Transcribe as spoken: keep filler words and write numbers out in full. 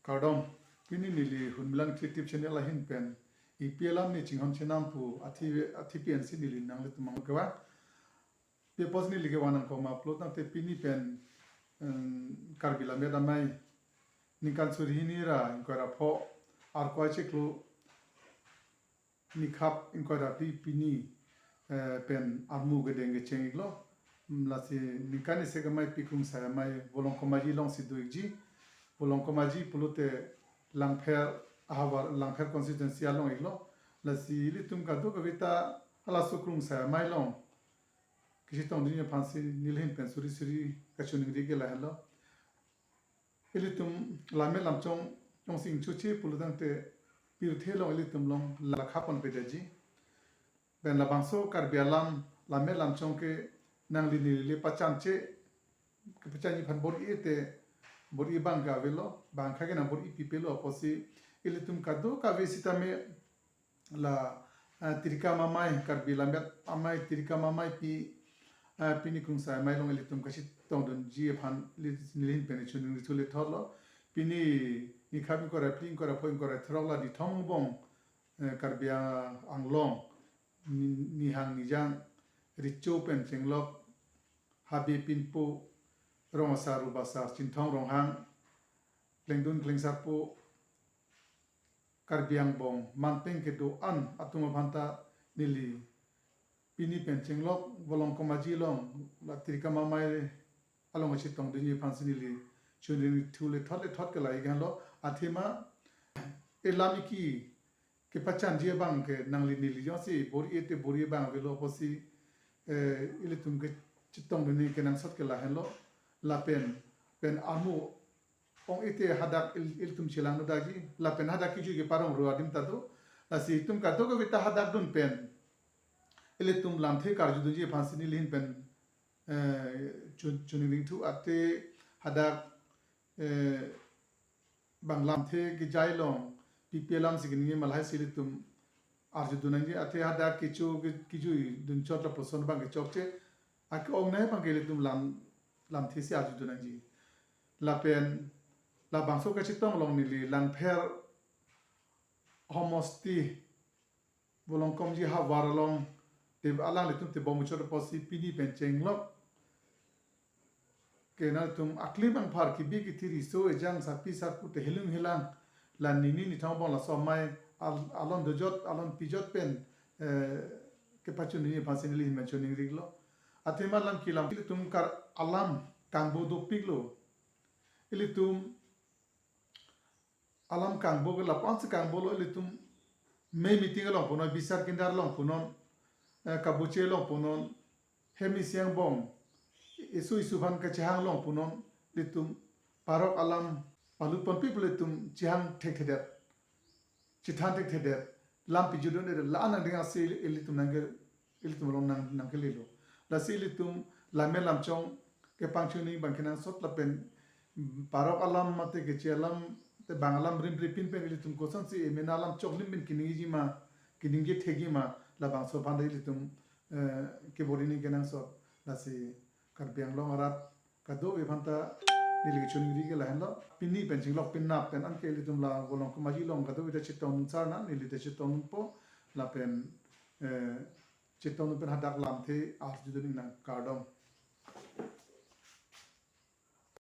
Kardom, pini neli Hunmilang Creative Channel ahin pen ipi alam ne chinghon chenam pu athi, athi pen si neli nanglitum mang kewa. Pi apot neli kewa nangkok ma pulo tangte pini pen, em, Karbi Lammet Amei ningkan suri hini ra ingkoi ra pho Arkoi chiklo nikhap ingkoi ra phli pini, eh, pen armu kedeng kecheng iklo. Mm, lasi ningkan isi kemai pi Krungsai Amei Volongkom Aji along si do ikji. Volongkom Aji pulote Langpher ahavar, Langpher constituency along iklo. Lasi ilitum kadokave ta halaso Krungsai Amei along kachetongdunji aphan si neli ahin pen suri suri kachiningri ke lahenlo. Ilitum lammet lamchong jongsi ingchoche pulo tangte pirthe along ilitum along lakha ponpedaji. Pen labangso Karbi alam lammet lamchong ke nangli neli le pachanche, kepachanji aphan bor-i te, bor-i abang ke avelo, bang kha ke nang bor-i pipelo apotsi ilitum kadokave sitame la, eh, Tirikam Amei, Karbi Lammet Amei, Tirikam Amei pi, eh, pini Krungsai Amei along ilitum kachetongdunji aphan li-, neli ahin pen choningri thu le thotlo. Pini nikhap ingkoi ra phli, ingkoi ra pho, ingkoi ra throk la Nithong Angbong, eh, Karbi Anglong, Ni-, Nihang Nijang, Recho pen chenglok, Habe Pinpo, Rong Asar Rup Asar, Chinthong Ronghang, Klengdun Klengsarpo, Karbi Angbong manpeng kedo-an atum aphan ta neli pini pen chenglok Volongkom Aji along la Tirikam Amei along kachetongdunji aphan si neli choningri thu le thot le thot ke la-ik henlo. Athema elam iki kepachanji abang ke nangli neli jongsi bor-i te bor-i abang avelo apotsi, eh, ilitum kachetongdunji kenangsot ke lahenlo. Lapen pen armu ong-e te hadak il-, ilitum chelang nodakji, lapen hadak kejui ke parong ro adim ta do. Lasi itum kadokave ta hadak dun pen ilitum lamthe karjudunji aphan si neli ahin pen, eh, chun-, choningri thu ate hadak, eh, bang lamthe kejai along pipi alam si keningje ma lahai si ilitum arjudun nangji, ate hadak kecho ke-, kejui dunchot lapuson abang ke chokche, ake-ong nai abang ke ilitum lam, lamthe si arjudun nangji. Lapen labangso kachetong along neli Langpher homosti Volongkom Aji havar along te alanglitum tebom muchot apotsi pini pen chenglok ke nangtum aklim angphar kebi kethe riso ejang sarpi sarpo te helung helang la nini Nithong Angbong laso amei al-, alon dojot alon pijot pen, eh, kepachunji aphan si neli ahin pen choningrilo. Athema lam kelam ilitum kar alam kangbo dopiklo. Ilitum alam kangbo ke lapu-an si kangbo lo, ilitum mei meeting along punon, bisar kindar along punon, eh, kabuche along punon, hem isi angbong, isu isu aphan kachehang along punon, ilitum parok alam palu ponpi pu ilitum chehang thekthedet, chethan thekthedet, lam pijudundedet, la-an nangding asi ilitum nangke, ilitum along nang, nangkelelo. Lasi ilitum lammet lamchong kepangchuni abang kenangsot lapen, mm, parok alam mate keche alam te bang alam rimri pin pen ilitum kosonsi emena alam choklim pen keningji ma, keningje thekji ma, labangso aphan ta ilitum, eh, kebor-i nangji kenangsot. Lasi Karbi Anglong arat kadokave aphan ta neli kechoningri ke lahenlo. Pini pen chenglok penap pen anke ilitum la Volongkom Aji along kadokave ta chetongdun sarna, neli ta chetongdunpo lapen, eh, chetongdun pen hadak lamthe arjudun nang, kardom.